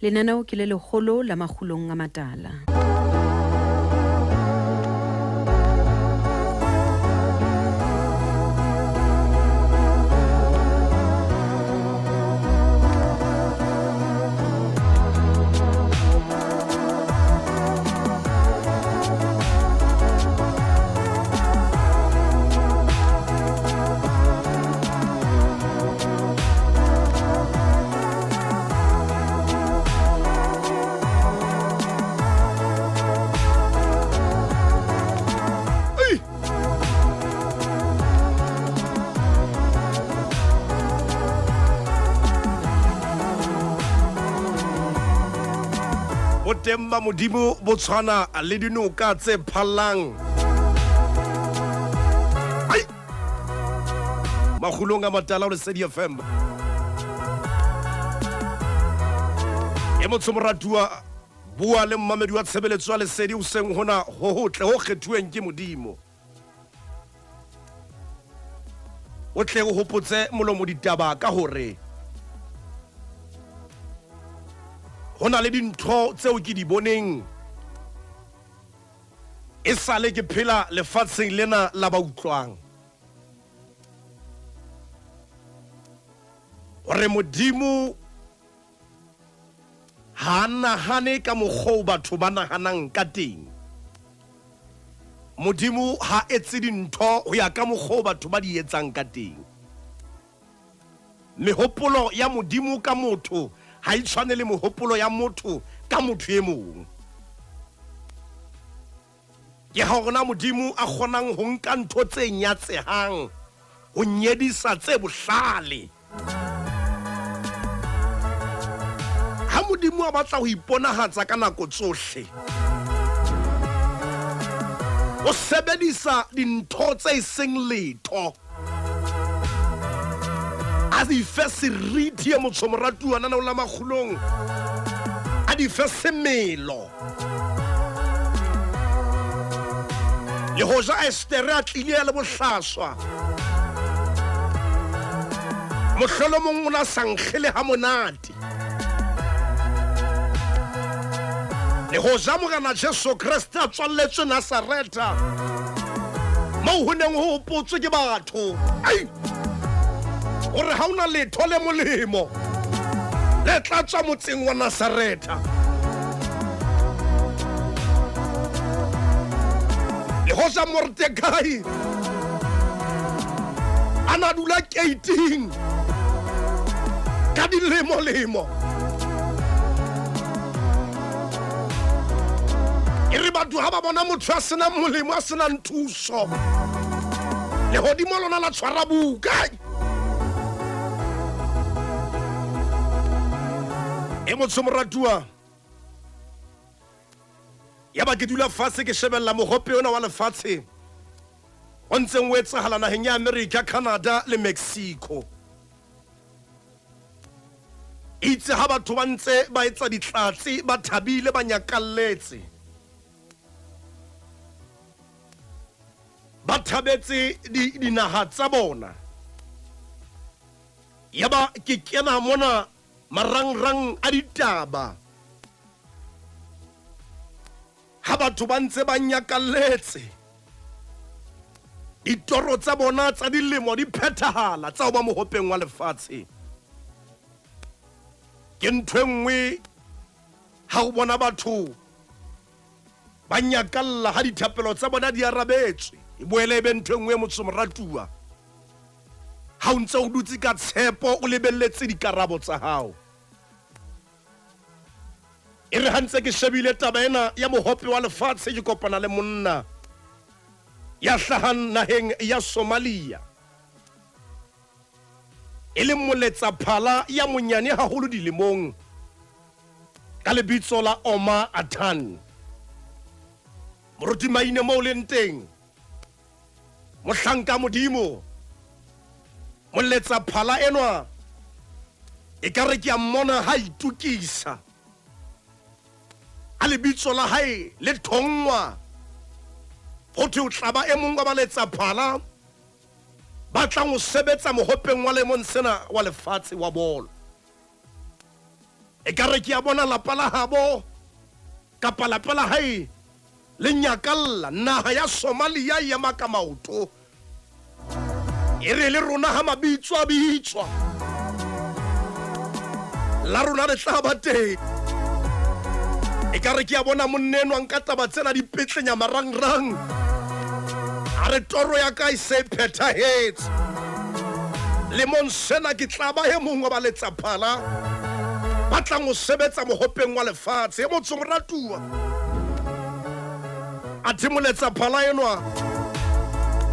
Lenaneo ke le leholo la Makgulong a Matala. Boteng ba Modimo bo tshwana le dinoka tse phallang. Ai! Makgulong a matala o Lesedi FM. E motsho moratuwa bua le mmamedi wa tshebeletso ya Lesedi hoseng hona ho hotle ho kgethuweng ke Modimo. O tle o hopotse molomo ditaba ka hore ho na le dintho tseo ke di boneng e sale ke phela lefatsheng lena la ba utlwang. Hore Modimo ha a nahane ka mokgwa oo batho ba nahanang ka teng. Modimo ha etse dintho ho ya ka mokgwa oo batho ba di etsang ka teng. Mehopolo ya Modimo ka motho ha e tshwane le mehopolo ya motho ka motho e mong. Ke hona Modimo a kgonang ho nka ntho tse nyatsehang ho nyedisa tse bohlale. Ha Modimo a batla ho iponahatsa ka nako tsohle, o sebedisa dintho tse seng letho. A di fe seriti e motsho moratuwa naneong la Makgulong, a di fe semelo. Le hoja Estere a tlile a le bohlaswa, mohlolomong o na sa nkge le ha monate. Le hoja Morena Jesu Kreste a tswalletswe Nasaretha, moo ho neng ho hopotswe ke batho, ai, hore ha ona letho le molemo le tla tswa motseng wa Nasaretha. Le hoja Mordekai a na dula keiting ka dilemo-lemo, e re batho ha ba bona motho a senang molemo, a senang thuso, lehodimo lona la tshwara buka. E motsho moratuwa, ya ba ke dula fatshe ke shebella mohope ona wa lefatshe o ntseng o etsahala naheng ya America, Canada le Mexico. Itse ha batho ba ntse ba etsa ditlatse, ba thabile, ba nyakalletse, ba thabetse dinaha tsa bona. Yaba ke kena mona marangrang a ditaba ha batho ba ntse ba nyakalletse, ditoro tsa bona tsa dilemo di phethahala tsa ho ba mohopeng wa lefatshe. Ke ntho e nngwe ha o bona batho ba nyakalla ha dithapelo tsa bona di arabetswe, e boele e be ntho e nngwe e motho moratuwa ha o ntse o dutse ka tshepo o lebelletse dikarabo tsa hao. E re ha ntse ke shebile taba ena ya mohope wa lefatshe, ke kopana le monna ya hlahang naheng ya Somalia, e leng moletsaphala ya monyane haholo dilemong, ka lebitso la Omar Atan. Moruti Maine moo leng teng, mohlanka Modimo, moletsaphala enwa e ka re ke a mmona ha itokisa, a lebitso la hae le thonngwa, ho thwe o tla ba e mong wa baletsaphala ba tlang ho sebetsa mohopeng wa lemong sena wa lefatshe wa bolo. Ekare ke a bona lapa la habo kapa lapa la hae le nyakalla, naha ya Somalia e ema ka maoto. E re le rona ha mabitso a bitswa, la rona re tla ba teng. Ekare ke a bona monna enwa nka taba tsena di petlenya marangrang, a re toro ya ka e se e phethahetse. Lemong sena ke tla ba e mong wa baletsaphala ba tlang ho sebetsa mohopeng wa lefatshe. E motho moratuwa, athe moletsaphala enwa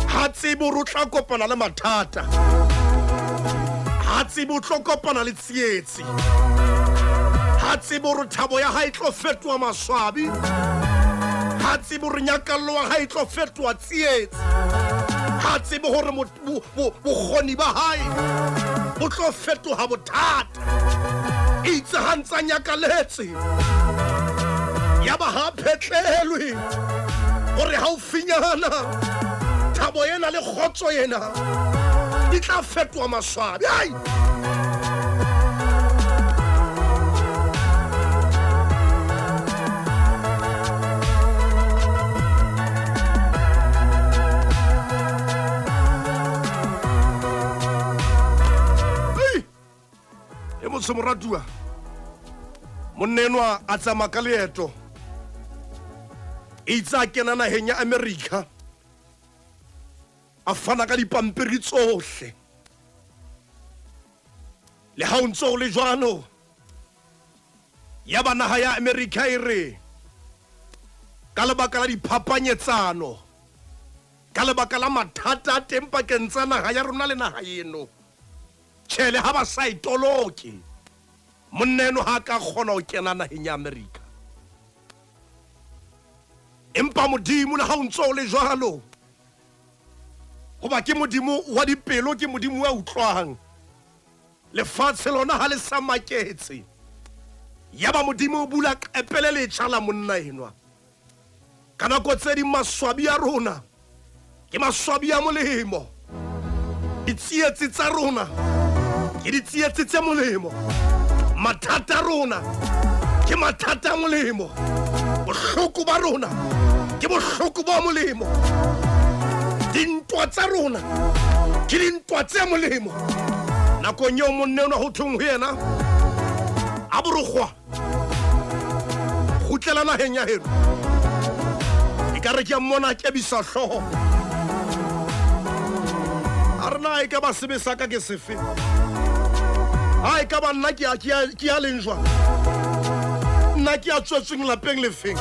ha tsebe hore o tla kopana le mathata, ha tsebe o tlo kopana le tsietsi, ha tsebe hore thabo ya hae e tlo fetoha maswabi, ha tsebe hore nyakallo ya hae e tlo fetoha tsietsi, ha tsebe hore bokgoni ba hae bo tlo fetoha bothata. Itse ha ntsa nyakaletse, yaba ha phetlelwe hore haufinyana thabo ena le kgotso ena di tla fetoha maswabi. Ai! E motsho moratuwa, monna enwa a tsamaya ka leeto, itse a kena naheng ya America, a fana ka dipampiri tsohle. Le ha o ntse o le jwalo, yaba naha ya America e re ka lebaka la diphapanyetsano, ka lebaka la mathata a teng pakeng tsa naha ya rona le naha eno, tjhe, le ha ba sa e toloke, monna eno ha a ka kgona ho kena naheng ya America. Empa Modimo, le ha o ntse o le jwalo, hoba ke Modimo wa dipelo, ke Modimo wa utlwang, lefatshe lona ha le sa maketse. Yaba Modimo o bula qepe le letjha la monna enwa. Ka nako tse ding maswabi a rona ke maswabi a molemo. Ditsietsi tsa rona ke ditsietsi tse molemo. Mathata a rona ke mathata a molemo. Bohloko ba rona ke bohloko bo molemo. Dintwa tsa rona ke dintwa tse molemo. Nakong eo monna enwa ho thweng ho yena a borokgwa, kgutlela naheng ya heno, e ka re ke a mmona a kebisa hlooho, a re na e ka ba sebe sa ka ke sefe? A e ka ba nna ke ya leng jwang? Nna ke ya tswetsweng lapeng lefeng?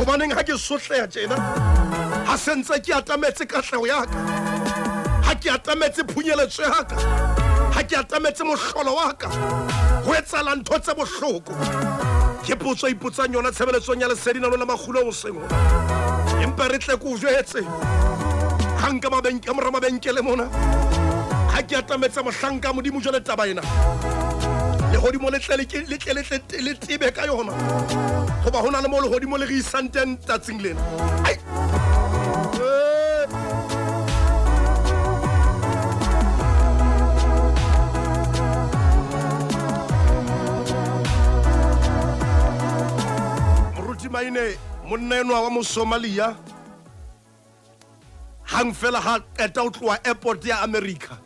Hobaneng ha ke sotleha tjena, ha se ntse ke atametse katleho ya ka, ha ke atametse phunyeletso ya ka, ha ke atametse mohlolo wa ka, ho etsahala ntho tse bohloko? Ke potso e ipotsang yona tshebeletsong ya lesedi nalo la makgulo hoseng hona. Empa re tle ke o jwetse, ha nka ka mora mabenkele mona, ha ke atametsa mohlanka Modimo jwale taba ena, lehodimo le tle le tle le tle le tebe ka yona, hoba ho na le mo lehodimo le re isang teng tsatsing lena. Ai! Moruti Maine, monna enwa wa Mosomalia, hang fela ha qeta ho tloha airport ya America,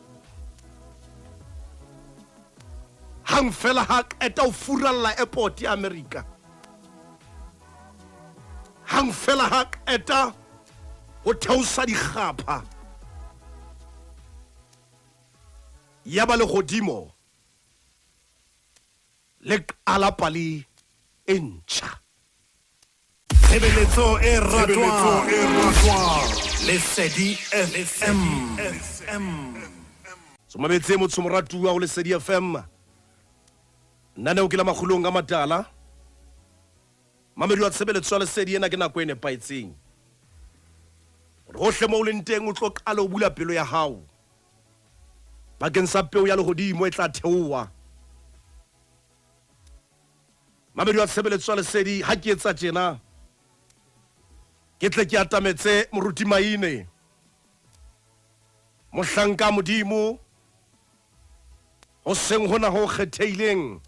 hang fela ha qeta ho furalla airport ya America, hang fela ha qeta ho theosa dikgapha, ya ba lehodimo le qala pale e ntjha. Tshebeletso e ratwang Lesedi FM. Somabetse motsho moratuwa ho Lesedi FM. Naneo ke la makgulong a matala. Mamedi wa tshebeletso ya Lesedi, ena ke nako e nepahetseng hore hohle moo o leng teng o tlo qala o bula pelo ya hao bakeng sa peo ya lehodimo e tla theoha. Mamedi wa tshebeletso ya Lesedi, ha ke etsa tjena ke tle ke atametse moruti Maine, mohlanka Modimo, hoseng hona ho kgethehileng.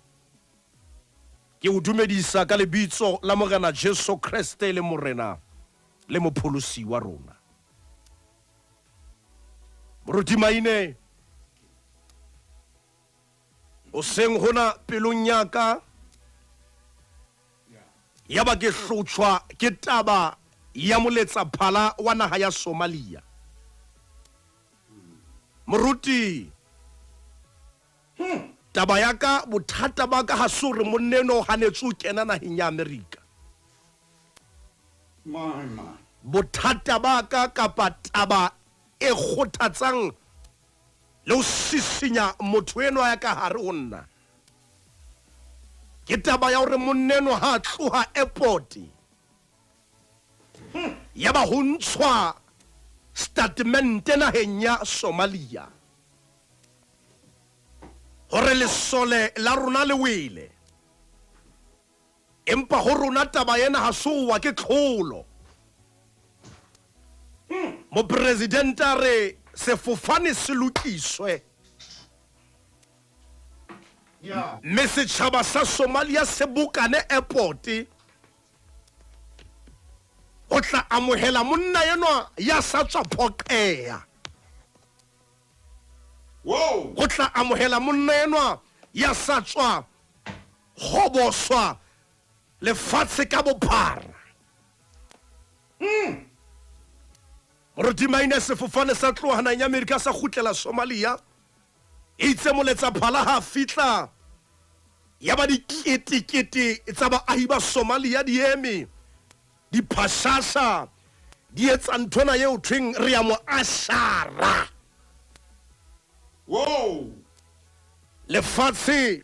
Ke o dumedisa ka lebitso la Morena Jesu Kreste le Morena le Mopholosi wa rona. Moruti Maine, hoseng hona pelong ya ka ya ba ke hlotshwa ke taba ya moletsaphala wa naha ya Somalia. Moruti, Taba ya ka, bothata ba ka ga se gore monna enwa o ganetswe o kena nageng ya Amerika. Bothata ba ka kapa taba e kgothatsang le ho sisinya motho enwa ya ka gare go nna ke taba ya gore monna enwa ga a tloga airport ya ba go ntshwa statemente nageng ya Somalia. Gore lesole la rona le wele. Empa go rona taba ena ga se owa ke tlholo. Mopresidente a re sefofane se lokiswe mme setšhaba sa Somalia se bokane airport go tla amogela monna enwa ya sa tswa phoqeya. Go tla amogela monna enwa ya sa tswa goboswa lefatshe ka bophara. Moruti Maine sefofane sa tloga naheng ya Amerika sa kgutlela Somalia. Eitse moletsaphala ha a fihla ya ba diketekete tsa baahi ba Somalia di eme Diphashasha di etsa nthwena eo thweng re ya mo ashara. Whoa! Lefatshe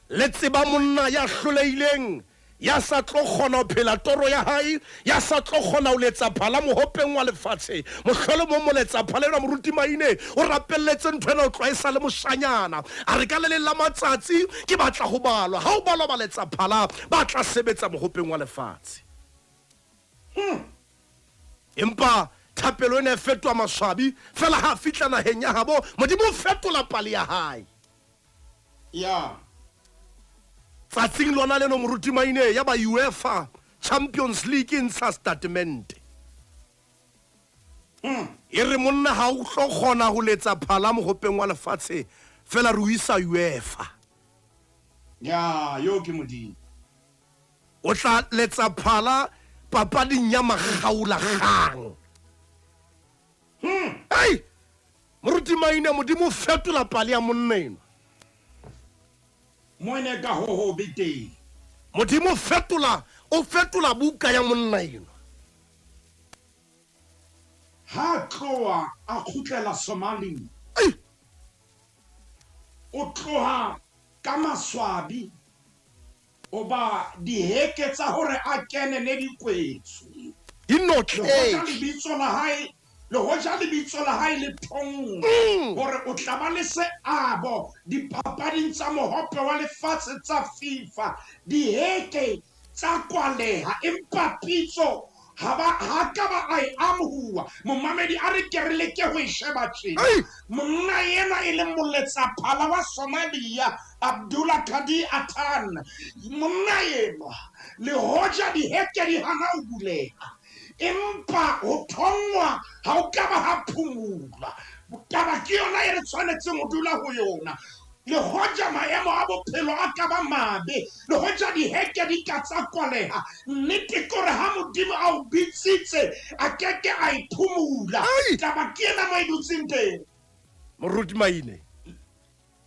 le tseba monna ya hlolehileng, ya sa tlo kgona ho phela toro ya hae, ya sa tlo kgona ho letsa phala mohopeng wa lefatshe. Mohlolomong moletsaphala enwa Moruti Maine o rapelletse nthwena ho tloha e sa le moshanyana. A re ka le leng la matsatsi ke batla ho balwa. Ha ho balwa baletsaphala ba tla sebetsa mohopeng wa lefatshe. Empa thapelo ena e fetoha maswabi feela ha a fihla naheng ya habo. Modimo o fetola pale ya hae. Ya. Tsatsing lona leno Moruti Maine ya ba UEFA Champions League e ntsha statemente. E re monna ha o tlo kgona ho letsa phala mohopeng wa lefatshe feela re o isa UEFA. Ya, yo ke Modimo. O tla letsa phala papading ya makgaolakgang. Hei! Moruti Maine, Modimo o fetola pale ya monna enwa. Mo ene ka ho hobe teng. Modimo o fetola, o fetola buka ya monna enwa. Ha a tloha a kgutlela Somalia. Ei! O tloha ka maswabi hoba diheke tsa hore a kene ne di kwetswe. Di Le hoja notletswe. lebitso la hae, le hoja lebitso la hae le thonngwe hore o tla ba le seabo dipapading tsa Mohope wa Lefatshe tsa FIFA, diheke tsa kwaleha, empa pitso Ha ba, ha ka ba a e amohuwa. Momamedi, a re ke re leke ho e sheba tjena. Monna enwa e leng moletsaphala wa Somalia, Abdullah Kadi Atan, monna enwa, le hoja diheke di hana ho buleha, empa ho thonngwa ha ho ka ba ha phumulwa. Taba ke yona e re tshwanetseng ho dula ho yona. Le hoja maemo a bophelo a ka ba mabe, le hoja diheke di ka tsa kwaleha, nnete ke hore ha Modimo a o bitsitse, a ke ke a e phumula. Ai! Taba ke ena mo e dutseng teng. Moruti Maine.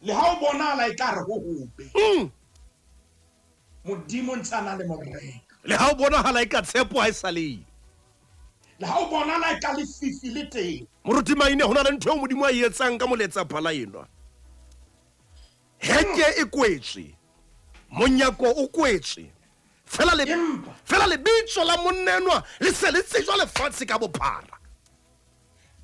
Le ha o bonahala ekare ho hobe, Modimo o ntse a na le morero. Le ha o bonahala eka tshepo ha e sa le yo. Le ha o bonahala eka lefifi le teng. Moruti Maine, ho na le ntho eo Modimo a e etsang ka moletsaphala enwa. Heke e kwetswe, monyako o kwetswe, fela le, Empa. fela lebitso la monna enwa le se le tsejwa lefatshe ka bophara.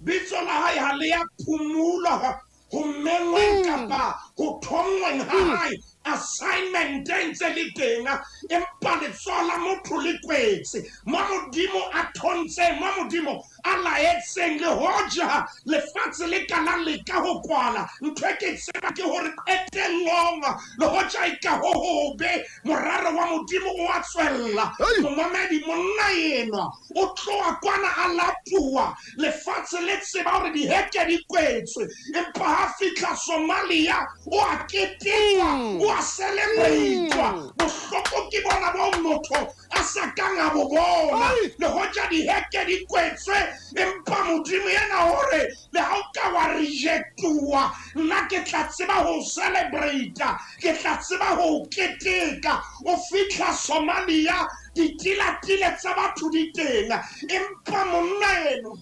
Bitso la hae ha le ya phumulwa ho mengweng kapa Ho thonngweng ha hae, assignment e ntse le teng, empa letsoho la motho le kwetse. Mo Modimo a thontseng, mo Modimo a laetseng, le hoja lefatshe le ka la leka ho kwala, ntho e ke tseba ke hore qetellong, le hoja e ka ho hobe, morero wa Modimo o a tswella. Momamedi, monna enwa o tloha kwana a latuwa, lefatshe le tseba hore diheke di kwetswe, empa ha fihla Somalia o a ketekwa, o a celebrate-wa. Bohloko ke bona bo motho a sa kang a bo bona. Le hoja diheke di kwetswe, empa Modimo yena hore le ha o ka wa rejectuwa, nna ke tla tseba ho celebrate-a, ke tla tseba ho keteka. O fihla Somalia, ditilatile tsa batho di teng, empa monna eno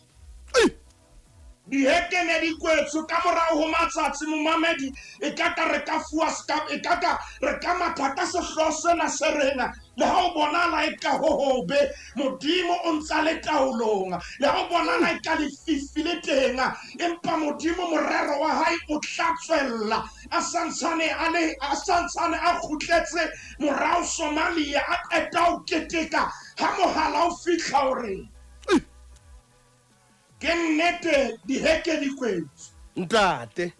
diheke ne di kwetswe. Ka morao ho matsatsi, momamedi, e ka ka re ka fuwa e ka ka re ka matha ka sehlooho sena se reng, le ha o bonala e ka ho hobe, Modimo o ntsa le taolong. Le ha o bonala e ka lefifi le teng, empa Modimo morero wa hae o tla tswella. A santsane a le, a santsane a kgutletse morao Somalia, a qeta ho keteka, ha mohala o fihla hore ke nnete diheke di kwetswe. Ntate.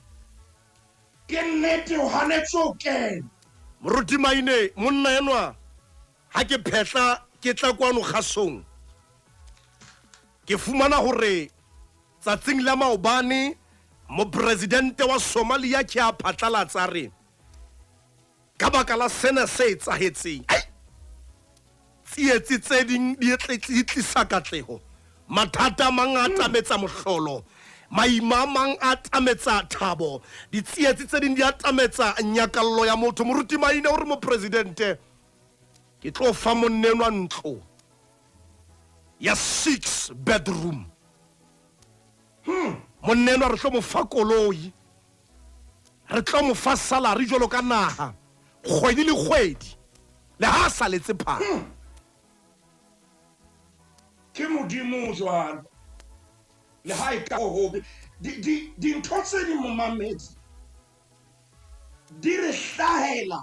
Ke nnete o hanetswe ho kena. Moruti Maine, monna enwa ha ke phetla ke tla kwano kgasong, ke fumana hore tsatsing la maobane mopresidente wa Somalia ke a phatlalatsa re ka baka la sena se etsahetseng, ai, tsietsi tse ding di tlisa katleho, mathata a mang a atametsa mohlolo, maima a mang a atametsa thabo, ditsietsi tse ding di atametsa nyakallo ya motho. Moruti Maine o re mopresidente, ke tlo fa monnenwa ntlo ya 6 bedroom. Monnenwa re tlo mo fa koloi, re tlo mo fa salary jwalo ka naha kgwedi le kgwedi, le ha a saletse phala. Ke Modimo jwalo, le ha e ka hobe. Dintho tse ding, momamedi, di re hlahela,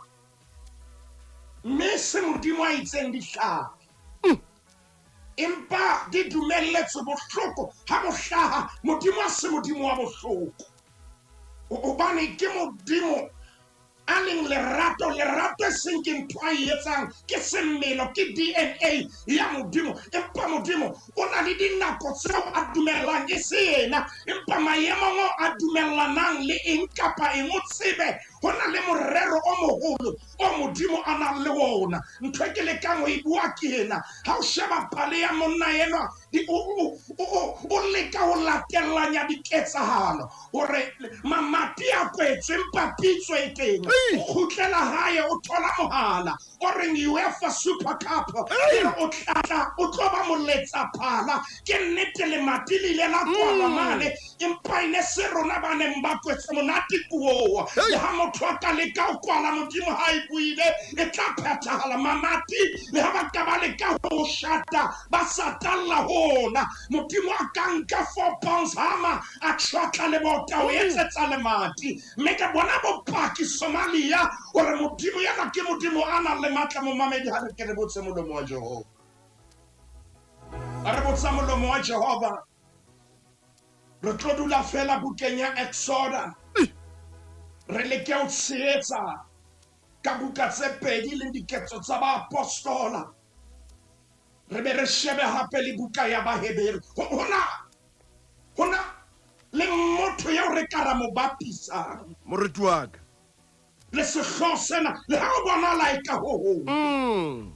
mme se Modimo a itseng di hlahe, empa di dumelletswe. Bohloko ha bo hlaha, Modimo a se Modimo wa bohloko, hobane ke Modimo a leng lerato. Lerato e seng ke ntho a e etsang, ke semmelo, ke DNA ya Modimo. Empa Modimo o na le dinako tseo a dumellang, e se yena, empa maemong ao a dumellanang le eng kapa eng, o tsebe ho na le morero o moholo o Modimo a nang le ona. Ntho e ke lekang ho e bua ke ena: ha o sheba pale ya monna enwa, o leka ho latellanya diketsahalo hore mamati a kwetswe, empa pitso e teng. O kgutlela hae, o thola mohala o reng UEFA Super Cup e re o tlatla, o tlo ba moletsaphala. Ke nnete lemati le ile la kwalwa mane, empa e ne se rona ba neng ba kwetse monate kuoa. Le ha motho a ka leka ho kwala, Modimo ha e buile e tla phethahala. Mamati le ha ba ka ba leka ho shata, ba satalla hona, Modimo a ka nka 4 pounds hammer a tjhwatla lebota ho etsetsa lemati. Mme ke bona bopaki Somalia hore Modimo yena ke Modimo a nang le matla. Momamedi, ha re ke re botse molomo wa Jehova, a re botsa molomo wa Jehova. Re tlo dula fela bukeng ya Exoda, re leke ho tshehetsa ka buka tse pedi le diketso tsa baapostola, re be re shebe hape le buka ya Baheberu. Hona le motho eo re ka ra mo bapisang, Moruti wa ka, le sehlooho sena, le ha o bonala e ka ho hong,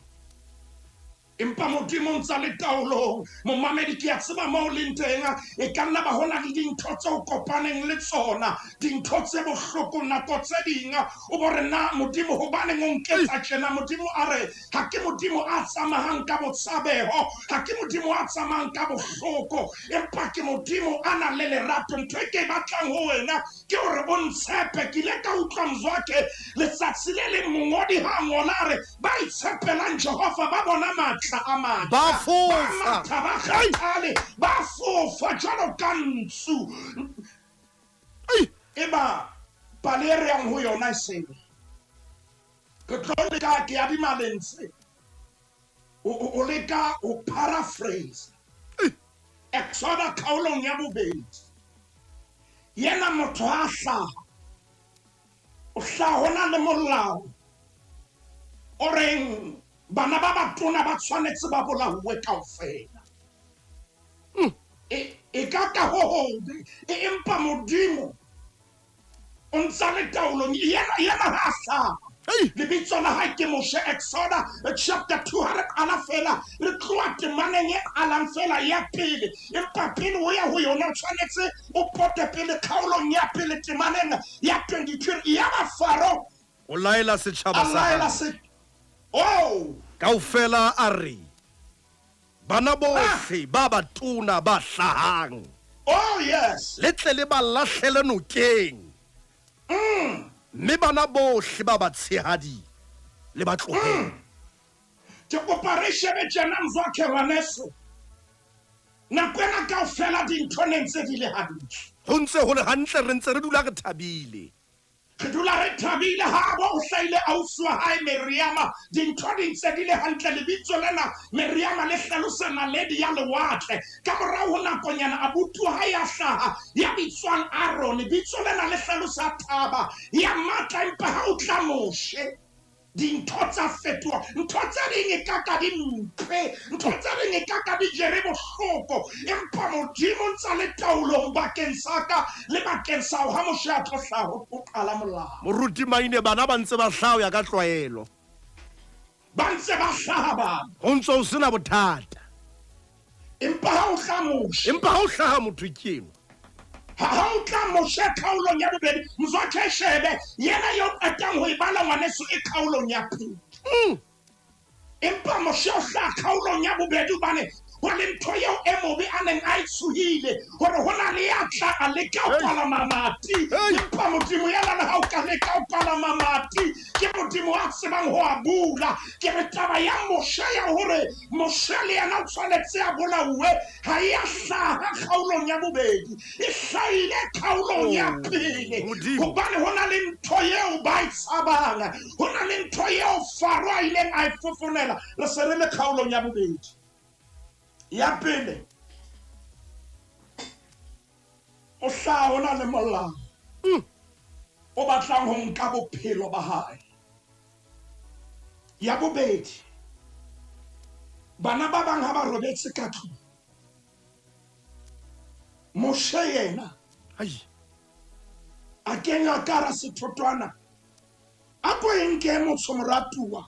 empa Modimo ntsa le taolong. Momamedi, ke a tseba moo leng teng, e ka nna ba hona le dintho tse o kopaneng le tsona, dintho tse bohloko. Nako tse ding o bo re, na Modimo hobaneng o nketsa tjena? Modimo a re, ha ke Modimo a tsamayang ka botshabeho, ha ke Modimo a tsamayang ka bohloko, empa ke Modimo a nang le lerato. Ntho e ke e batlang ho wena ke hore o ntshepe. Ke ile ka utlwa mzwake letsatsi le leng, mongodi ha a ngola a re, ba itshepelang Jehova ba bona matla a matjha, Ba fofa. Ba matha, ba kgathale, ba fofa jwalo ka ntsu. Eba Pale e re yang ho yona e sele. Ke tlo leka ke adima lentswe. O leka ho paraphrase. Exoda kgaolong ya bobedi. Yena motho ha hlaha. O hlaha hona le molao o reng bana ba batona ba tshwanetse ba bolauwe kaofela. E ka ka ho hobe, empa Modimo o ntsa le taolong. Yena ha hlaha. Lebitso la hae ke Moshe. Exoda chapter 2 ha re qala fela re tloha temaneng e qalang fela ya pele, empa pele o ya ho yona o tshwanetse o pote pele kgaolong ya pele temaneng ya 22. Ya ba Faro o laela setjhaba sa hae oh kaofela a re bana bohle ba batona ba hlahang, oh yes, le tle le ba lahlele nokeng, mme bana bohle ba batshehadi le ba tlohele. Ke kopa re shebe tjena mzwakhe ngwaneso, nako ena kaofela dintho ne ntse di le hantle, ho ntse ho le hantle, re ntse re dula re thabile. Re dula re thabile. Ha bo o hlahile ausi wa hae Meriama, dintho di ntse di le hantle. Lebitso lena Meriama le hlalosa naledi ya lewatle. Ka morao ho nakonyana abuti wa hae ya hlaha ya bitswang Aaron. Bitso lena le hlalosa thaba ya matla. Empa ha o tla Moshe, dintho tsa fetoha. Ntho tse ding e ka ka di mpe, ntho tse ding e ka ka di jere bohloko, empa Modimo ntsa le taolong bakeng sa ka le bakeng sa ho. Ha Moshe a tlo hlaha o qala molao. Moruti Maine, bana ba ntse ba hlaha ho ya ka tlwaelo, ba ntse ba hlaha bana, ho ntse ho sena bothata. Empa ha o tla Moshe, empa ha o hlaha motho ke enwa. Ha o tla Moshe kgaolong ya bobedi, mzwakhe shebe yena yo qetang ho e bala ngwaneso e kgaolong ya pele. Empa Moshe o hlaha kgaolong ya bobedi hobane ho le ntho eo e mobe a neng a e tshohile hore ho na le ya tla a leka ho kwala mamati. Empa Modimo yena le ha o ka leka ho kwala mamati, ke Modimo a tsebang ho a bula. Ke re taba ya Moshe ya hore Moshe le yena o tshwanetse a bolauwe ha e a hlaha kgaolong ya bobedi, e hlahile kgaolong ya pele. Hobane ho na le ntho eo ba e tshabang, ho na le ntho eo Faro a ileng a e fofonela. Re se re le kgaolong ya bobedi. Ya pele o hlaha ho na le molao o batlang ho nka bophelo ba hae. Ya bobedi, bana ba bang ha ba robetse ka tlung, Moshe yena a kenya ka hara sethotwana. A ko e nke motho moratuwa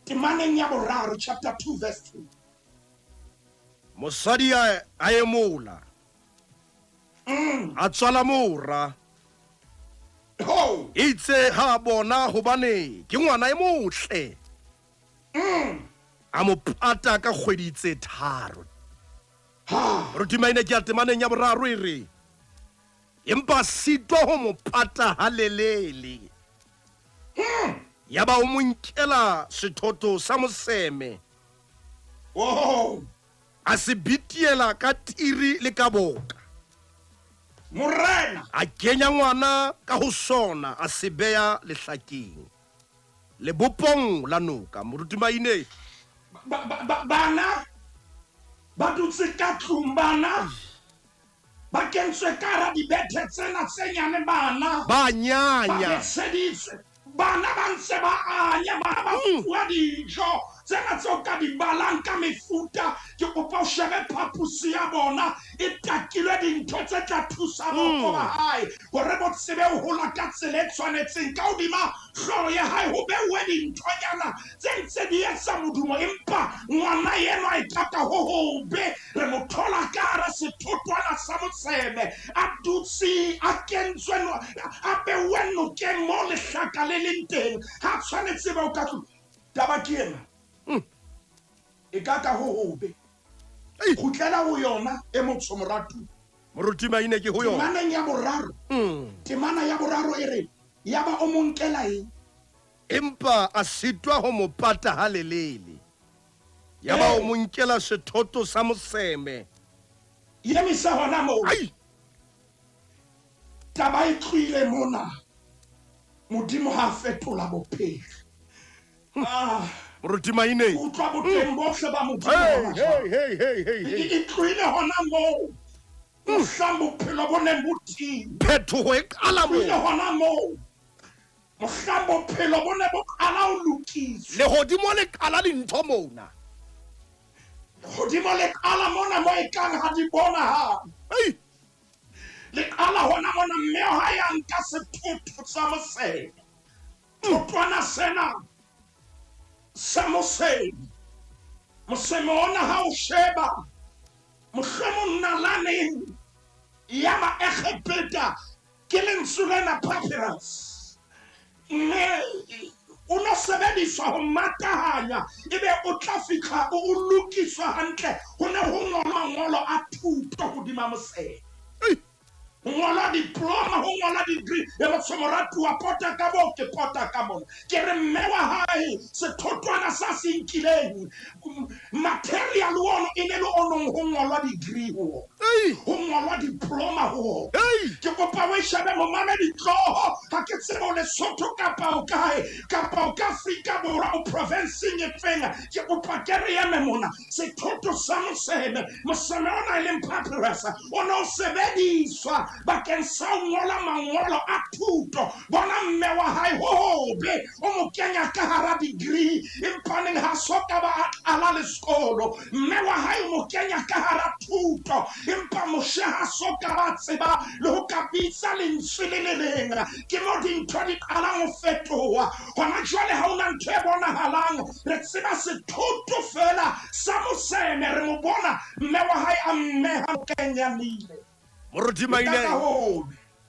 temaneng ya boraro, chapter 2 verse 2. Mosadi a emola, a tswala mora. Itse ha bona hobane ke ngwana e motle, a mo pata ka kgwedi tse tharo. Moruti Maine, ke ya temaneng ya boraro e re empa sitwa ho mo pata halelele. Ya ba o mo nkela sethoto sa moseme, a se bitiela ka tiri le ka boka. Morena a kenya ngwana ka ho sona, a se beya lehlakeng lebopong la noka. Moruti Maine, bana ba dutse ka tlung, bana ba kentswe ka hara dibethe tsena tse nyane, bana ba nyanya, ba betsheditswe, bana ba ntse ba anya, bana ba fuwa dijo tsena tseo ka di balang ka mefuta. Ke kopa o shebe phaposi ya bona e takilwe dintho tse tla thusa boko ba hae hore bo tsebe ho hola ka tsela e tshwanetseng. Ka hodima hlooho ya hae ho beuwe dinthonyana tse ntse di etsa modumo, empa ngwana enwa e kaka ho hobe. Re mo thola ka hara sethotwana sa moseme, a dutse a kentswe, a beuwe nokeng mo lehlaka le leng teng. Ha tshwanetse ba o ka tlung. Taba ke ena, e ka ka ho hobe. Kgutlela ho yona e motsho moratu. Moruti Maine, ke ho yona temaneng ya boraro. Temana ya boraro e re ya ba o mo nkela eng? Empa a sitwa ho mo pata halelele. Ya ba o mo nkela sethoto sa moseme. Emisa hona moo. Taba e tlohile mona. Modimo ha a fetola bophelo. Ah. Moruti Maine. Utlwa boteng bohle ba Modimo hona jwale. Hey, hey, hey, hey, E tlohile hona moo. Mohlang bophelo bo neng bo tiile. Phetoho e qala moo. Tlohile hona moo. Mohlang bophelo bo ne bo qala ho lokiswa. Lehodimo le qala dintho mona. Lehodimo le qala mona mo e kang ha di bonahale. Ei. Le qala hona mona mme ha ya nka sethotho sa moseme. Thotwana sena sa moseme. Moseme ona ha o sheba mohlomong nalaneng ya Baegepeta ke lentswe lena papyrus. Mme o no sebediswa ho matahanya ebe o tla fihla o lokiswa hantle. Ho ne ho ngolwa mangolo a thuto hodima moseme. Ho ngolwa diploma, ho ngolwa degree. E motho moratuwa pota ka moo ke pota ka mona. Ke re mme wa hae sethotwana sa se nkileng material ono e ne le o nong ho ngolwa degree ho ona. Ho ngolwa diploma ho ona. Ke kopa o e shebe momamedi tloho. Ha ke tsebe o Lesotho kapa o kae kapa o ka Afrika Borwa o provinceng e feng. Ke kopa ke re eme mona. Sethoto sa moseme, moseme ona e leng papyrus o ne o sebediswa bakeng sa ho ngola mangolo a thuto. Bona mme wa hae ho hobe o mo kenya ka hara degree empaneng ha so ka ba a qala le sekolo. Mme wa hae o mo kenya ka hara thuto empa Moshe ha so ka ba tseba le ho ka bitsa lentswe le le leng. Ke mo dintho di qalang ho fetoha. Hona jwale ha hona ntho e bonahalang, re tseba sethoto feela sa moseme, re mo bona mme wa hae a mmeha nokeng ya Nile. Moruti Maine,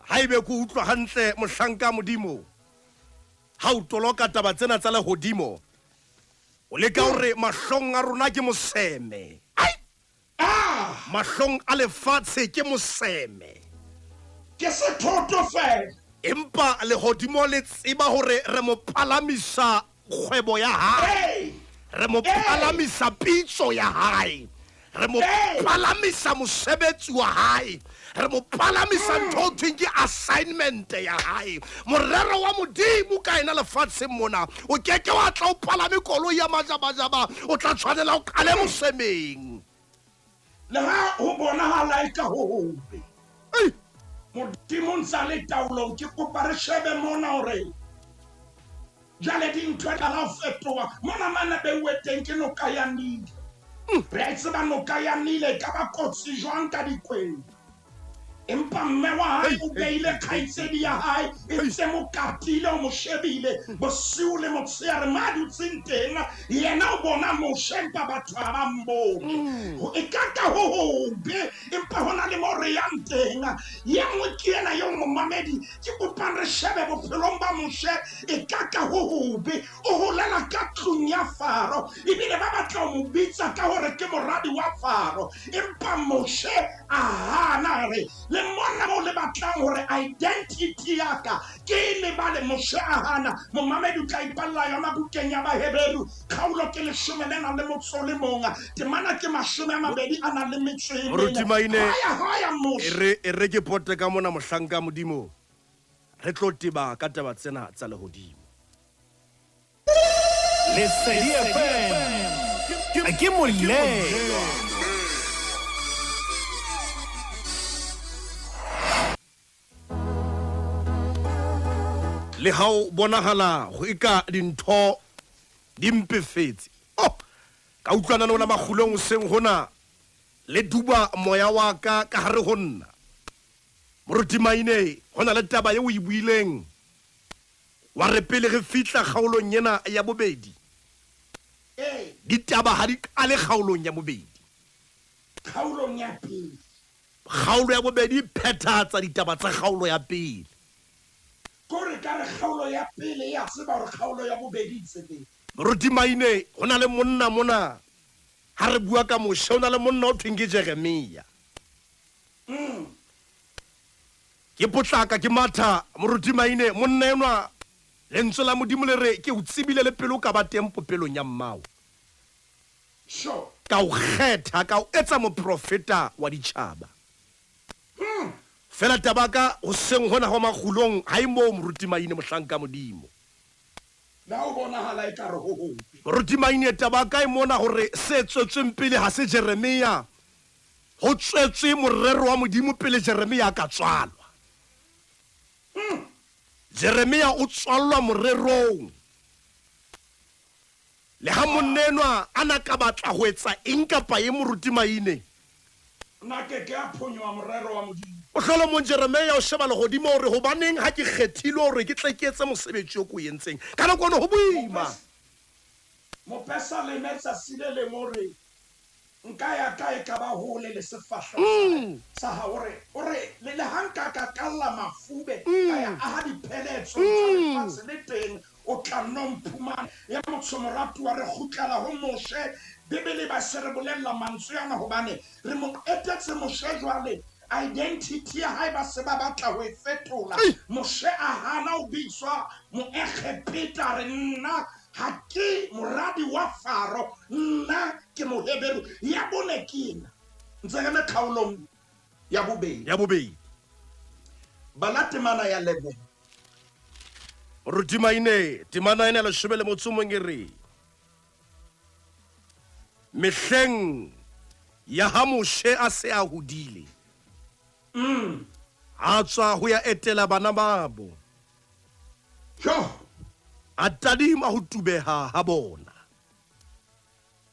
haebe ke utlwa hantle mohlanka Modimo, ha o toloka taba tsena tsa lehodimo, o leka hore mahlong a rona ke moseme. Ai! Mahlong a lefatshe ke moseme. Ke sethoto feela. Empa lehodimo le tseba hore re mo palamisa kgwebo ya hae. Re mo palamisa pitso ya hae. Re mo palamisa mosebetsi wa hae. Re mo palamisa ntho ho thweng ke assignment ya hae. Morero wa Modimo ka ena lefatsheng mona o ke ke wa tla o palame koloi ya majabajaba, o tla tshwanela o qale mosemeng. Le ha ho bonahala eka ho hobe, Modimo ntse a le taolong. Ke kopa re shebe mona hore jwale dintho di qala ho fetoha. Mona mane beuwe teng ke noka ya Nile. Re a e tseba noka ya Nile e ka ba kotsi jwang ka dikwena. Empa mme wa hae o beile kgaitsedi ya hae e ntse mo katile, o mo shebile bosiu le motshehare ma dutseng teng. Yena o bona Moshe empa batho ha ba mmone. E ka ka ho hobe empa ho na le mo re yang teng. Ye nngwe ke ena eo momamedi ke kopang re shebe bophelong ba Moshe. E ka ka ho hobe, o holela ka tlung ya Faro ebile ba batla ho mo bitsa ka hore ke moradi wa Faro. Empa Moshe a hana, a re, Le mona moo le batlang hore identity ya ka ke e lebale. Moshe a hana. Momamedi o tla ipalla yona bukeng ya Baheberu, kgaolo ke 11 temana ke 24. Moruti Maine, Haya, haya, Moshe. e re ke pote ka mona mohlanka Modimo, re tlo teba ka taba tsena tsa lehodimo. Lesedi FM ke molelwa. Le ha o bonahala ho eka dintho di mpefetse. Oh, ka utlwana le ona makgulong hoseng hona, le duba moya wa ka ka hare ho nna. Moruti Maine, ho na le taba eo o e buileng wa re pele re fihla kgaolong ena ya bobedi, ditaba ha di qale kgaolong ya bobedi. Kgaolong ya pele. Kgaolo ya bobedi e phethahatsa ditaba tsa kgaolo ya pele. Ko re ka re kgaolo ya pele e a tseba hore kgaolo ya bobedi e tsebeng. Moruti Maine, ho na le monna mona, ha re bua ka Moshe, ho na le monna o thweng ke Jeremia. Ke potlaka ke matha, Moruti Maine, monna enwa, lentswe la Modimo le re, ke o tsebile le pele o ka ba teng popelong ya mmao. Ka o kgetha, ka o etsa moprofeta wa ditjhaba. Fela taba ka hoseng hona hwa makgulong ha e moo Moruti Maine mohlanka Modimo. Na ho bonahala ekare ho hobe? Moruti Maine taba ka e mona hore se tswetsweng pele ha se Jeremia. Ho tswetswe morero wa Modimo pele Jeremia a ka tswalwa. Jeremia o tswallwa morerong. Le ha monna enwa a na ka batla ho etsa eng kapa eng, Moruti Maine. Na ke ke a phonyoha morero wa Modimo? Mohlolomong Jeremia o sheba lehodimo o re, Hobaneng ha ke kgethilwe hore ke tle ke etse mosebetsi o ke o entseng? Ka nako eno ho boima. Mopesaleme tsatsi le leng o re, Nka ya kae ka ba hole le sefahleho sa hao? O re, o re, le, le ha nka ka kalla mafube, ka ya aha dipheletsong tsa lefatshe, le teng o tla nno mphumana. Ya motho moratuwa, re kgutlela ho Moshe. Bibele ba se re bolella mantswe ana hobane re mo qetetse Moshe jwale. Identity ya hae ba se ba batla ho e fetola. Moshe a hana ho bitswa Moegepeta, a re, Nna Ha ke moradi wa Faro, nna ke Moheberu. Ya bone ke ena. Ntse re le kgaolong ya bobedi. Ya bobedi. Bala temana ya 11. Moruti Maine, temana ena ya leshome le motso o mong e re, Mehleng ya ha Moshe a se a hodile, a tswa ho ya etela bana babo. Jo! A tadima ho tubeha ha bona,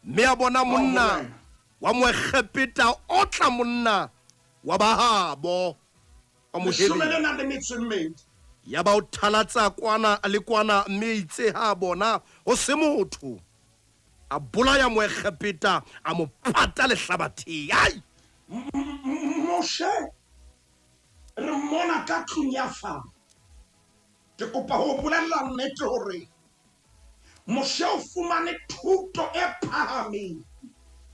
mme a bona monna wa Moegepeta otla monna wa ba habo wa Leshome le nang le metso e mmedi. Yaba o thalatsa kwana le kwana, mme eitse ha a bona ho se motho, a bolaya Moegepeta, a mo pata lehlabatheng. Ai! Moshe Re mmona ka tlung ya Faro. Ke kopa ho o bolella nnete hore Moshe o fumane thuto e phahameng,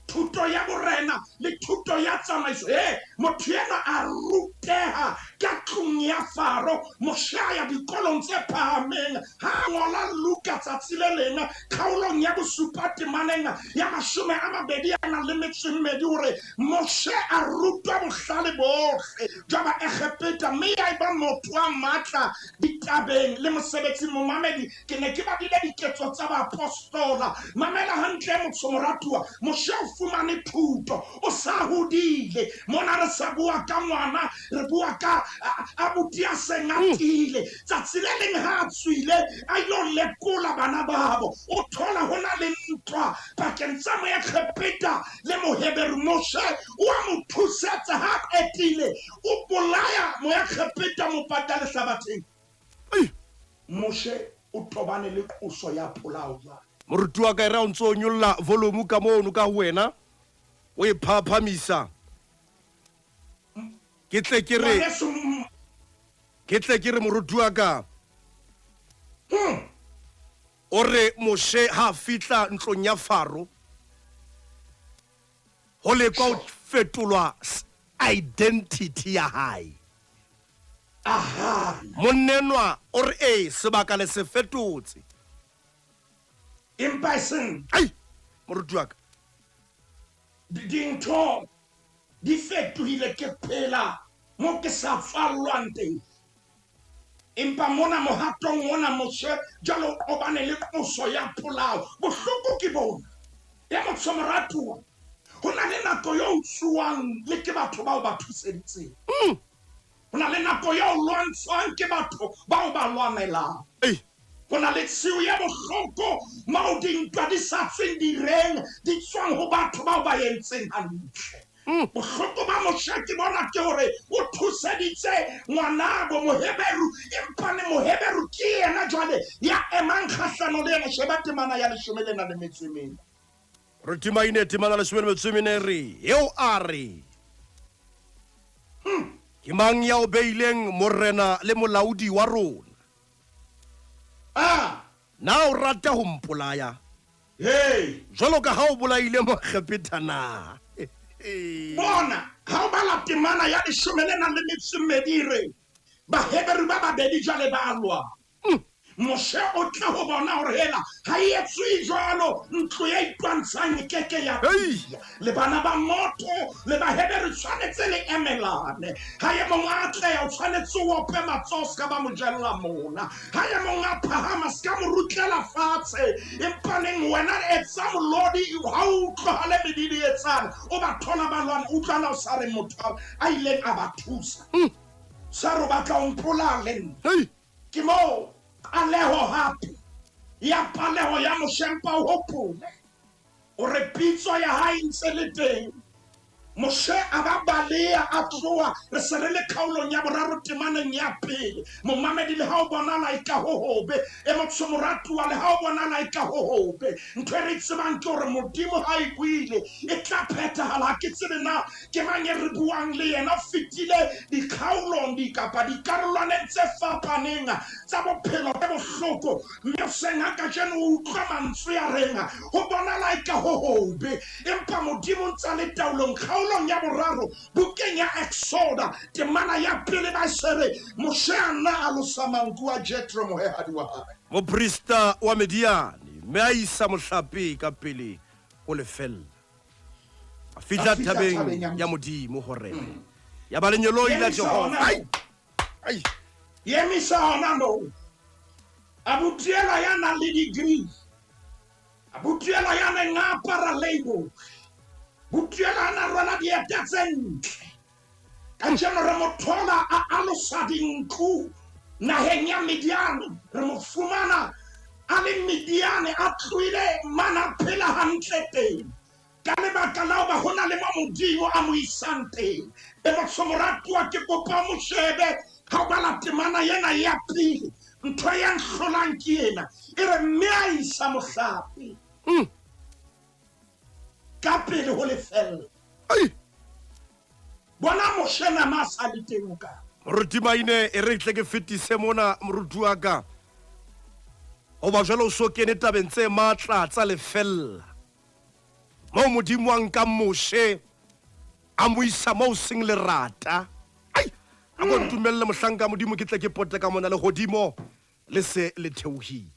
thuto ya borena le thuto ya tsamaiso. E, motho enwa a ruteha ka tlung ya Faro. Moshe a ya dikolong tse phahameng. Ha a ngola Luka tsatsi le leng, kgaolong ya bosupa temaneng ya 24 o re, Moshe a rutwa bohlale bohle jwa Baegepeta mme ya eba motho wa matla ditabeng le mosebetsing. Momamedi, ke ne ke badile Diketso tsa Baapostola. Mamela hantle, motho moratuwa. Moshe o fumane thuto. O sa hodile. Mona re sa bua ka ngwana, re bua ka abuti ya seng a tiile. Tsatsi le leng ha a tswile a ilo lekola bana babo, o thola ho na le ntwa pakeng tsa Moegepeta le Moheberu. Moshe o a mo thusetsa ha a qetile o bolaya Moegepeta mo pata lehlabatheng. Moshe o tobane le qoso ya polao jwale. Moruti wa ka, e re ha o ntso o nyolla volume ka mono ka ho wena, o e phaphamisa, ke tle ke re, Ngwaneso, ke tle ke re moruti wa ka, O re Moshe ha a fihla ntlong ya Faro, ho lekwa ho fetolwa identity ya hae. Monna enwa o re ee, sebaka le se fetotse. Empa eseng. Ai, moruti wa ka. Dintho di fetohile, ke phela mo ke sa tswallwang teng. Empa mona mohatong ona Moshe jwale o qobane le qoso ya polao. Bohloko ke bona. Ya motsho moratuwa, ho na le nako eo o tsuwang le ke batho bao ba thuseditseng. Ho na le nako eo o lwantshwang ke batho bao ba lwanelang. Ho na le tshiu ya bohloko moo dintwa di sa tsweng direng, di tswang ho batho bao ba entseng hantle. Bohloko ba Moshe ke bona ke hore o thuseditse ngwanabo Moheberu, empa ne Moheberu ke yena jwale ya emang kgahlano le yena. Sheba temana ya leshome le nang le metso e mene. Re timaine temana leshome le metso e mene re, Eo a re, Ke mang ya o beileng morena le molaodi wa rona? Na o rata ho mpolaya Hei! Jwalo ka ha o bolaile Moegepeta na? Bona, ha o bala temana ya leshome le nang le metso e mmedi e re, Baheberu ba babedi jwale ba a lwana. Moshe o tla ho bona hore hela ha e etswe jwalo, ntlo ya itwantshang e keke ya tiya. Le bana ba motho le Bahebere tshwanetse le emelane. Ha e mong a atleha, o tshwanetse o ope matsoho se ka ba mo jella mona. Ha e mong a phahama, se ka mo rutlela fatshe. Empa neng wena etsa molodi ha o utlwahale medidietsane, o ba thola ba lwana, utlwana o sa re motho a ileng a ba thusa. Sa re o batla ho mpolaya le nna. Ke moo qaleho hape ya paleho ya Moshe. Empa o hopole hore pitso ya hae e ntse le teng. Moshe a ba baleha a tloha. Re se re le kgaolong ya boraro temaneng ya pele. Momamedi, le ha o bonala e ka ho hobe, e motsho moratuwa, le ha o bonala e ka ho hobe, ntho e re tsebang ke hore Modimo ha e buile e tla phethahala. Ha ke tsebe na ke mang e re buang le yena. O fetile dikgaolong di kapa dikarolwaneng tse fapaneng tsa bophelo tse bohloko, mme hoseng ha kajeno o utlwa mantswe a reng ho bonala e ka ho hobe, empa Modimo ntse a le taolong. Kgaolong ya boraro bukeng ya Exoda temana ya pele ba se re Moshe a nna a losa manku a Jethro mohehadi wa hae, moprista wa Midiane, mme a isa mohlape ka pele ho lefella. A fihla thabeng ya Modimo Horebe, ya ba lengeloi la Jehova. Ai! Ai! Emisa hona moo. Abuti enwa ya nang le degree, abuti enwa ya neng a apara label, abuti enwa a na rwala dieta tse ntle, kajeno re mo thola a alosa dinku naheng ya Midiane. Re mo fumana a le Midiane, a tlohile mane a phela hantle teng, ka lebaka la hoba ho na le mo Modimo a mo isang teng. E motho moratuwa, ke kopa o mo shebe ha o bala temana ena ya pele. Ntho e nhlolang ke ena, e re mme a isa mohlape ka pele ho lefella. Bona Moshe nama a sa le teng o kae. Moruti Maine, e re tle ke fetise mona moruti wa ka, hoba jwale o so kene tabeng tse matla tsa lefella, moo Modimo a nkang Moshe a mo isa moo seng lerata. Ai, a ko ntumelle mohlanka Modimo ke tle ke pote ka mona, lehodimo le se le theohile.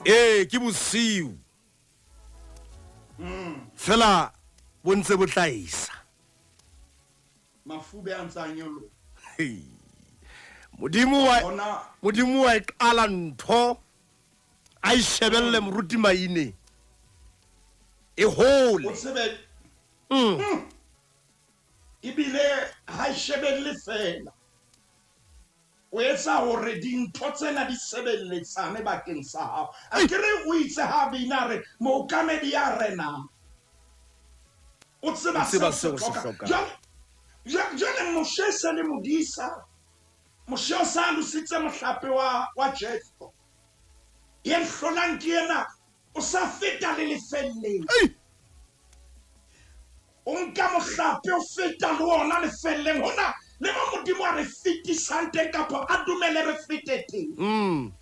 Ee, ke bosiu fela bo ntse bo tlaisa. Mafube a ntse a nyoloha. Hei. Modimo wa Bona Modimo wa e qala ntho a e shebelle moruti Maine e o hole. tsebe ebile ha e shebelle fela. O etsa hore dintho tsena di sebeletsane bakeng sa hao. A ke re o itse ha bina a re mookamedi ya renang o tseba O tseba seo seo se se hlokang. hlokang. Jwale jwale Moshe e se le modisa. Moshe o sa alositse mohlape wa wa Jethro. Ye hlolang ke ena, o sa feta le lefelleng. Ei! O nka mohlape o feta le ona lefelleng. Hona le mo Modimo a re fetisang teng kapa a dumele re fete teng.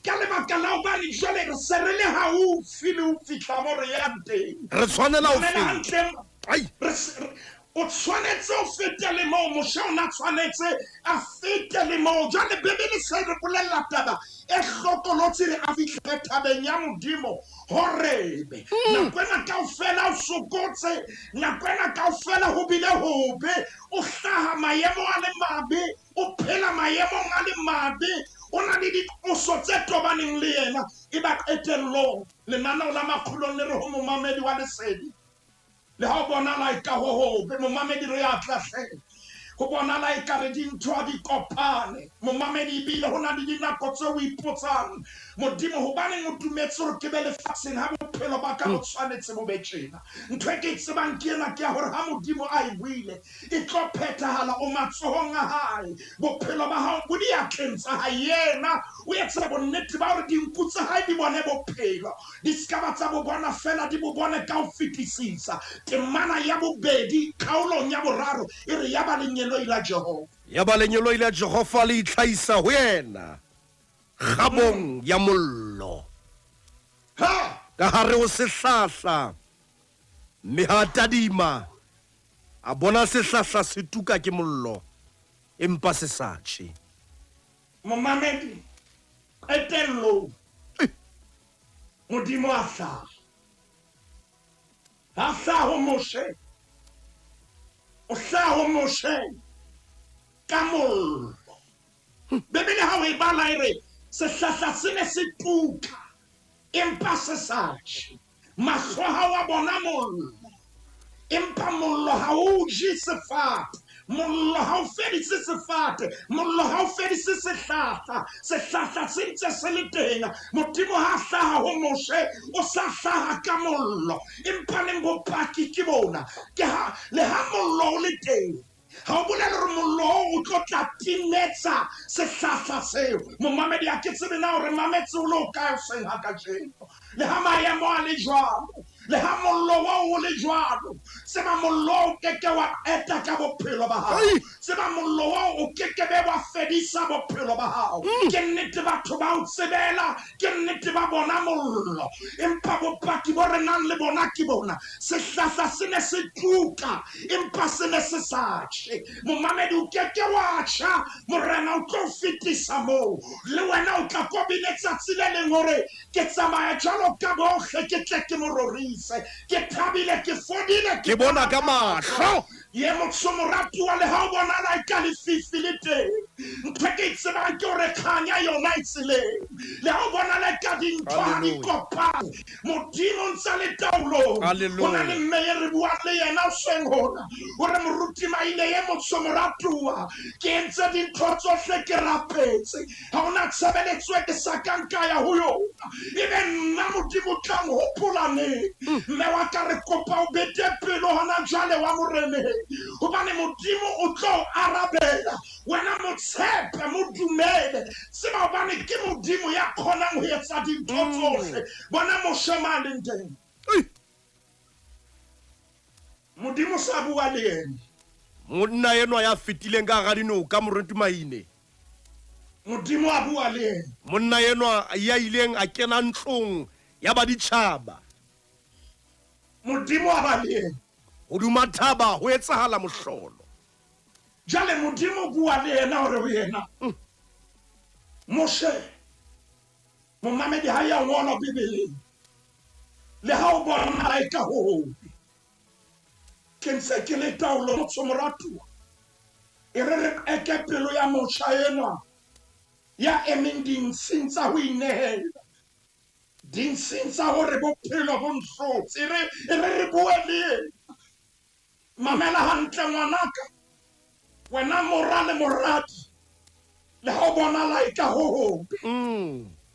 Ka lebaka la hobane jwale re se re le haufi le ho fihla mo re yang teng. Re tshwanela ho Mamela feta. hantle. Ai! Re se- re- O tshwanetse o fete le moo. Moshe o na tshwanetse a fete le moo. Jwale Bibele se re bolella taba e hlokolotsi re a fihle thabeng ya Modimo Horebe. Nako ena kaofela o sokotse, nako ena kaofela ho bile hobe, o hlaha maemo a le mabe, o phela maemong a le mabe, o na le diqoso tse tobaneng le yena. E ba qetellong lenaneo la Makgulong le re ho momamedi wa Lesedi, Le ha ho bonala eka ho hobe, momamedi re a tla hle. Ho bonala ekare dintho ha di kopane. Momamedi, ebile ho na le dinako tseo o ipotsang, Modimo, hobaneng o dumetse hore ke be lefatsheng ha bophelo ba ka bo tshwanetse bo be tjena? Ntho e ke e tsebang ke ena, ke ya hore ha Modimo a e buile, e tlo phethahala. O matsohong a hae. Bophelo ba hao bo diatleng tsa hae. Yena o etsa bonnete ba hore dinku tsa hae di bone bophelo. Di se ka ba tsa bo bona feela, di bo bone ka ho fetisisa. Temana ya bobedi kgaolong ya boraro e re, Yaba lengeloi la Jehova. Yaba lengeloi la Jehova le itlhahisa ho yena kgabong ya mollo Ha! ka hare ho sehlahla, mme ha a tadima, a bona sehlahla se tuka ke mollo, empa se sa tjhe. Momamedi, qetellong Modimo a hlaha. Ha hlaha ho Moshe. O hlaha ho Moshe ka mollo. Bibele ha o e bala e re sehlahla se ne se tuka empa se sa tjhe. Mahlo a hao a bona mollo, empa mollo ha o je sefate. Mollo ha o fedise sefate, mollo ha o fedise sehlahla. Sehlahla se ntse se le teng. Modimo ha a hlaha ho Moshe, o sa hlaha ka mollo. Empa neng bopaki ke bona, ke ha le ha mollo o le teng, Ha o bolele hore mollo oo o tlo tla timetsa sehlahla seo. Momamedi, ha ke tsebe na o re mametse o le hokae hoseng ha kajeno. Le ha maemo a le jwalo, le ha mollo oo o le jwalo, tseba mollo oo o ke ke wa qeta ka bophelo ba hao. Tseba mollo oo o ke ke be wa fedisa bophelo ba hao. Ke nnete batho ba o tsebela, ke nnete ba bona mollo, empa bopaki bo re nang le bona ke bona. Sehlahla se ne se tuka, empa se ne se sa tjhe. Momamedi, o ke ke wa tjha. Morena o tlo o fetisa moo. Le wena o tla ko bine tsatsi le leng hore, Ke tsamaya jwalo ka bohle, ke tle ke mo rorise. Ke thabile, ke fodile, ke bona ka mahlo. Ye motsho moratuwa, le ha o bonala eka lefifi le teng, ntho e ke e tsebang ke hore kganya yona e tseleng. Le ha o bonala eka dintho ha di kopane, Modimo o ntse a le taolong. Ho na le mme ye re buang le yena hoseng hona, o re, Moruti Maine ye motsho moratuwa, ke entse dintho tsohle, ke rapetse, Ha ho na tshebeletso e ke sa kang ka ya ho yona. Ebe nna Modimo o tla nhopola neng? Mme wa ka, re kopa o bete pelo hona jwale wa Moreneng, hobane Modimo o tlo o arabela. Wena mo tshepe, mo dumele. Tseba hobane ke Modimo ya kgonang ho etsa dintho tsohle. Bona Moshe mo a leng teng. Modimo sa bua le yena. Monna enwa ya fetileng ka hara dinoka, Moruti Maine. Modimo a bua le yena. Monna enwa ya ileng a kena ntlong ya baditjhaba. Modimo a ba le yena. Hodima thaba ho etsahala mohlolo. Jwale Modimo o bua le yena o re ho yena, Moshe, momamedi ha ya ngolwa Bibeleng, le ha o bonahala eka ho hobe, ke ntse ke le taolo. Motho moratuwa, e re re qeke pelo ya motjha enwa ya emeng dintshing tsa ho inehela, dintshing tsa hore bophelo bo nhlotse. E re, e re re bue le yena. Mamela hantle ngwanaka, wena mora le moradi, le ha o bonala eka ho hobe.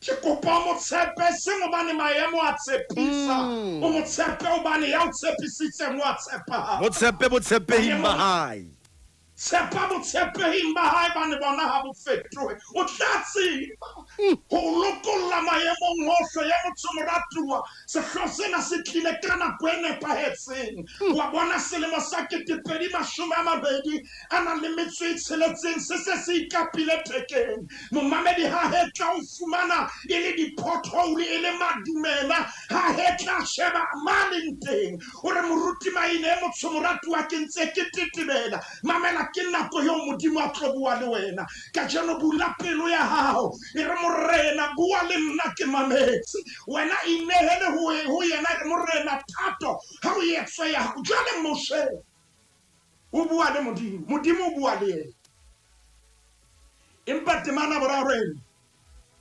Ke kopa o mo tshepe, eseng hobane maemo a tshepisa. O mo tshepe hobane ya o tshepisitseng o a tshepahala. Mo tshepe botshepehing ba hae. Tshepa botshepehing ba hae bane bona ha bo fetohe. O tla tseba ho o lokolla maemong ohle. Ya motho moratuwa, sehlooho sena se tlile ka nako e nepahetseng. Wa bona, selemo sa 2026 se se se ikapile thekeng. Momamedi ha hetla o fumana e le di-pothole, e le madumela, ha hetla sheba ma leng teng. O re, Moruti Maine e motsho moratuwa, ke ntse ke tetebela. Mamela, ke nako eo Modimo a tlo bua le wena. Kajeno bula pelo ya hao, e re, Morena, bua le nna ke mametse. Wena inehele ho yena, e re, Morena, thato ha o etswe ya hao. Jwale Moshe o bua le Modimo, Modimo o bua le yena. Empa temana boraro ena,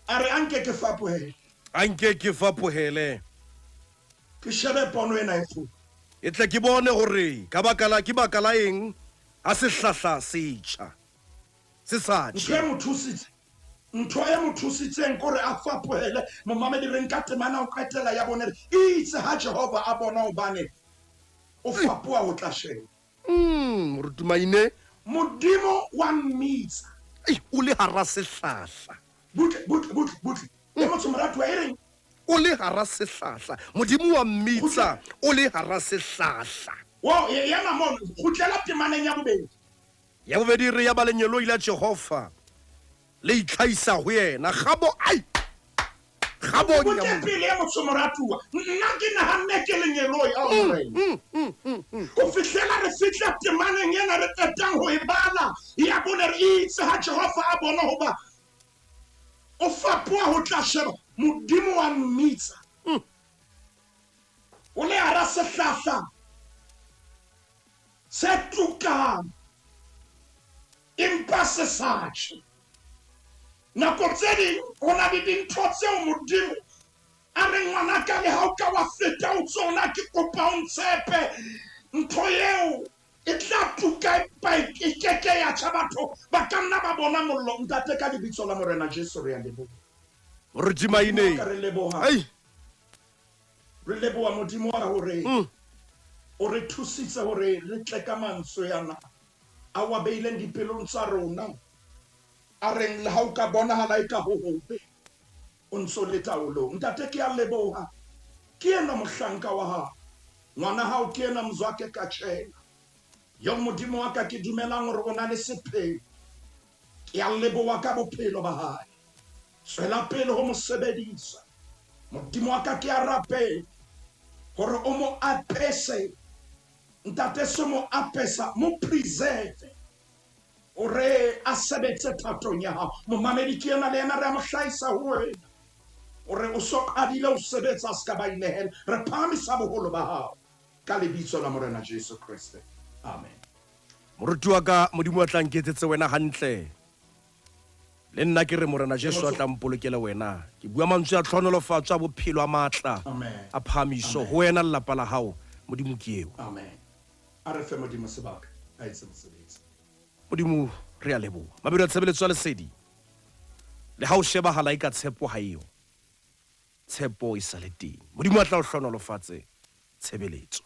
a re, A nke ke fapohele. A nke ke fapohele. Ke shebe pono ena e kgolo. E tle ke bone hore ka baka la, ke baka la eng ha sehlahla se tjha, se sa Ntho tjhe. e mo thusitse, ntho e mo thusitseng ke hore a fapohele. Momamedi, re nka temana ho qetela ya bone, re itse ha Jehova a bona hobane o fapoha ho tla sheba. Moruti Maine. Modimo wa mmitsa. Ei, o le hara sehlahla. Butle, butle, butle, butle. E motho moratuwa e reng? O le hara sehlahla. Modimo wa mmitsa o le hara sehlahla. Wo, ema mono, kgutlela temaneng ya bobedi. Ya bobedi e re, Yaba lengeloi la Jehova le itlhahisa ho yena. Kgabo, ai! Kgabong ya Butle mollo. pele e motho moratuwa. Nna ke nahanne ke lengeloi, ao Morena. Ho fihlela re fihla temaneng ena re qetang ho e bala, ya bone re itse ha Jehova a bona hoba o fapoha ho tla sheba, Modimo wa mmitsa. O le hara sehlahla se tukang, empa se sa tjhe. Nako tse ding ho na le dintho tseo Modimo a reng, ngwanaka, le ha o ka wa feta ho tsona, ke kopa o ntshepe. Ntho eo e tla tuka empa e ke ke ya tjha. Batho ba ka nna ba bona mollo. Ntate, ka lebitso la Morena Jesu re a leboha. Moruti Modimo Maine. wa ka, re leboha. Ai! Re leboha Modimo wa hore o re thusitse hore re tle ka mantswe ana a o a beileng dipelong tsa rona, a reng le ha o ka bonahala eka ho hobe, o ntso le taolong. Ntate, ke a leboha. Ke enwa mohlanka wa hao, ngwana hao ke enwa Mzwake Katshela, eo Modimo wa ka ke dumelang hore o na le sepheo. Ke a leboha ka bophelo ba hae. Tswela pele ho mo sebedisa. Modimo wa ka, ke a rapela hore o mo apese. Ntate, se mo apesa, mo preserve hore a sebetse thatong ya hao. Momamedi ke yena le yena re a mo hlahisa ho wena hore o so qadile ho sebetsa, a se ka ba inehela. Re phahamisa boholo ba hao ka lebitso la Morena Jesu Kreste. Amen. Moruti wa ka, Modimo a tla nketsetse wena hantle. Le nna ke re Morena Jesu a tla mpolokele wena. Ke bua mantswe a tlhohonolofatso, a bophelo, a matla, Amen. a phahamiso Amen. ho wena le lapa la hao. Modimo ke eo. Amen. A re fe Modimo sebaka a etse mosebetsi. Modimo, re a leboha. Mabelo a tshebeletso ya lesedi. Le ha o shebahala eka tshepo ha eyo, tshepo e sa le teng. Modimo a tla o hlohonolofatse tshebeletso.